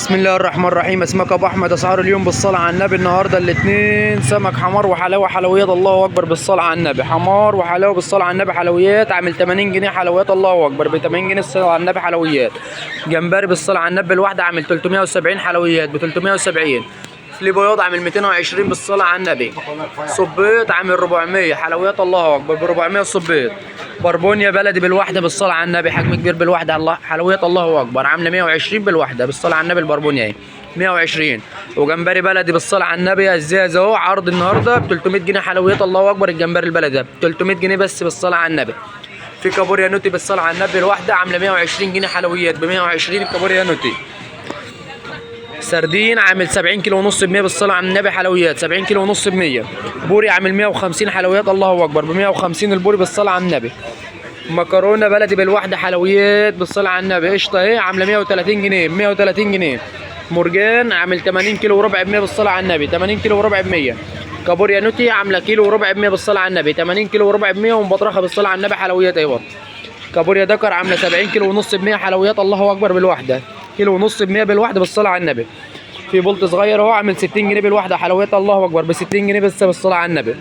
بسم الله الرحمن الرحيم. اسمك ابو احمد. اسعار اليوم بالصلاة على النبي النهارده الاثنين سمك حمار وحلاوة حلويات الله اكبر بالصلاة على النبي. حمار وحلاوة بالصلاة على النبي حلويات عامل 80 جنيه حلويات الله اكبر ب 80 جنيه الصلاة على النبي حلويات. جمبري بالصلاة على النبي الواحدة عامل 370 حلويات ب 370. فلي بياض عامل 220 بالصلاة على النبي. صبيط عامل 400 حلويات الله اكبر ب 400 الصبيط. بربونيا بلدي بالواحده بالصلاة على النبي حجم كبير بالواحده الله حلويات الله اكبر عامله 120 بالواحده بالصلاة على النبي البربونيا اهي 120. وجمبري بلدي بالصلاة على النبي ازاز اهو عرض النهارده ب 300 جنيه حلويات الله اكبر. الجمبري البلدي ده ب 300 جنيه بس بالصلاة على النبي. في كابوريا نوتي بالصلاة على النبي الواحدة عامله 120 جنيه حلويات ب 120 الكابوريا نوتي. سردين عامل 70 كيلو ونص ب 100 بالصلاة على النبي حلويات 70 كيلو ونص ب 100. بوري عامل 150 حلويات الله اكبر ب 150 البوري بالصلاة على النبي. مكرونه بلدي بالواحده حلويات بالصلاة على النبي قشطه اهي عامله 130 جنيه 130 جنيه. مرجان عامل 80 كيلو وربع ب 100 بالصلاة على النبي 80 كيلو وربع ب 100. كابوريا نوتي عامله كيلو وربع ب 100 بالصلاة على النبي 80 كيلو وربع ب 100. ومبطرخه بالصلاة على النبي حلويات ايوه. كابوريا دكر عامله 70 كيلو ونص ب 100 حلويات الله اكبر بالواحده كيلو ونص ب 100 بالواحده بالصلاة على النبي. في بولت صغير اهو عامل 60 جنيه بالواحده حلويات الله اكبر ب 60 جنيه بس بالصلاة على النبي.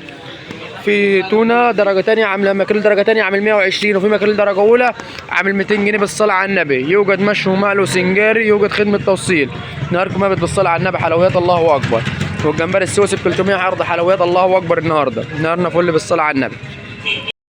في تونه درجه ثانية عامله ماكريل درجه ثانية عامل 120، وفي ماكريل درجه اولى عامل 200 جنيه بالصلاة على النبي. يوجد مشوي ومقلي وسنجاري، يوجد خدمة توصيل. نهاركم مابت بالصلاة على النبي حلويات الله اكبر. والجمبري السويسي ب 300 عرض حلويات الله اكبر النهارده. نهارنا فل بالصلاة على النبي.